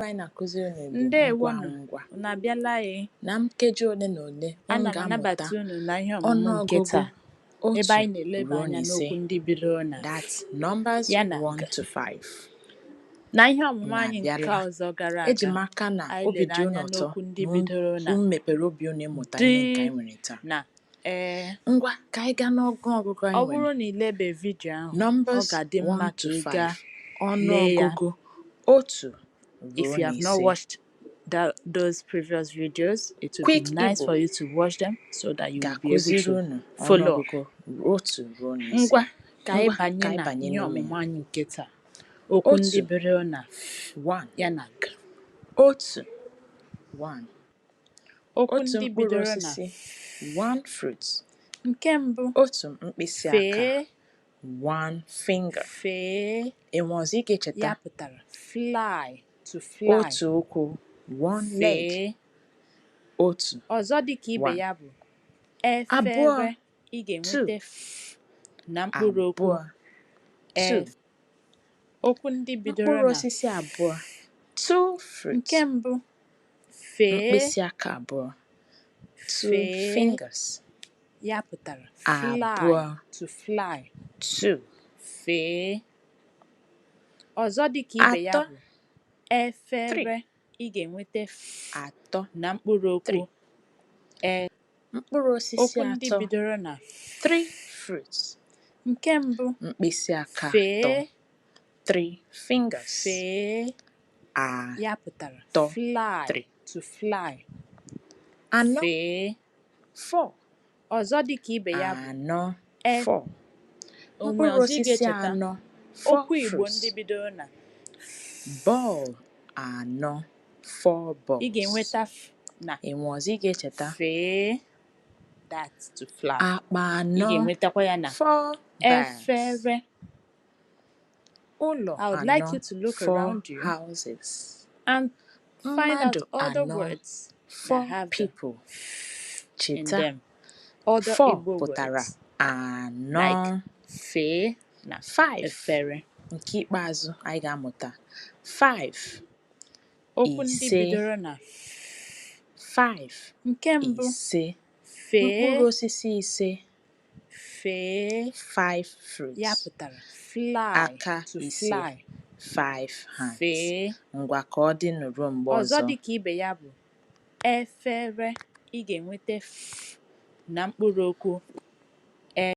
Anyị na-akụziri unu bụ ngwa Ǹdeèwonù, ngwa. ùnù àbịala e. Na nkeji ole na ole, unu Ana m ga-amụta anabata unu na ihe ọmụmụ nke ọnụọgụgụ taa, ebe otu anyị na-eleba ruo anya n'ise. n'okwu ndị bidoro na That's numbers ya na 1 g. to 5. Na ihe ọmụmụ Unu anyị nke abịala. ọzọ gara Eji aga, m aka na anyị obi lere dị unu anya ụtọ n'okwu ndị na bidoro na unu mepere obi unu ịmụta d ihe nke anyị nwere taa. na e. Ngwa, ka anyị gaa n'ọgụ ọgụgụ Ọ anyị bụrụ nwere. na i lebe vidiyo ahụ, ọ Numbers ga-adị mma 1 ka to ị 5. gaa lee ya. Ọnụọgụgụ otu If ruo you have not n'ise. watched those previous videos, it would be Quick nice Igbo for you to watch them so that you will be able ga-akụziri to unu follow up. ọnụọgụgụ otu ruo n'ise. Ngwa, ka anyị Ngwa, ka banye anyị na banye ihe n'ime ọmụmụ ya. anyị nke taa. Okwu ndị Otu, bidoro na 1, ya na g. otu, 1. Okwu Otu ndị mkpụrụ bidoro na osisi, one fruit. Nke mbụ, Otu mkpịsị aka, fee, one finger. fee, Enwe ọzọ ị ga-echeta? ya pụtara fly, to fly. Otu ụkwụ, one leg. Fee. Otu, Ọzọ dịka ibe one. ya bụ Abụọ, efere. Ị two. ga-enweta f na mkpụrụ okwu Abụọ, e. two. Okwu ndị bidoro Mkpụrụ na osisi abụọ, two fruits. Nke mbụ, fee, Mkpịsị aka abụọ, two fee, fingers. ya pụtara fly, Abụọ, to fly. two. Fee. Ọzọ dịka ibe ya Atọ, bụ three. efere. Ị ga-enweta f Atọ, na mkpụrụ okwu three. e. Mkpụrụ osisi Okwu ndị atọ, bidoro na three fruits. Nke mbụ, Mkpịsị aka atọ, fee, three fingers. fee, ya pụtara Atọ, fly, three. to fly. Anọ, Fee. four. Ọzọ dịka ibe ya bụ Anọ, e. four. Onwe Mkpụrụ ọzọ ị osisi ga-echeta? anọ, four Okwu Igbo fruits. ndị bidoro na Bọọlụ anọ, four ị balls. ga-enweta f na Enwe ọzọ ị ga-echeta? fee, that's to fly. Akpa Ị anọ, ga-enwetakwa ya na four bags. efere. Ụlọ I would like anọ, you to look four around you houses. and find out Mmadụ other anọ, words that four have the people. in Cheta, them. Other four Igbo pụtara words anọ. like fee na Five, efere. nke ikpeazụ anyị ga-amụta. Five, Okwu ndị ise, bidoro na five, Nke mbụ, ise. fee, Mkpụrụ osisi ise, fee, five ya fruits. pụtara fly, Aka to ise, fly. five hands. Fee. Ngwa, ka ọ dị nụ ruo mgbe Ọzọ ọzọ. dịka ibe ya bụ efere. Ị ga-enweta f na mkpụrụ okwu e.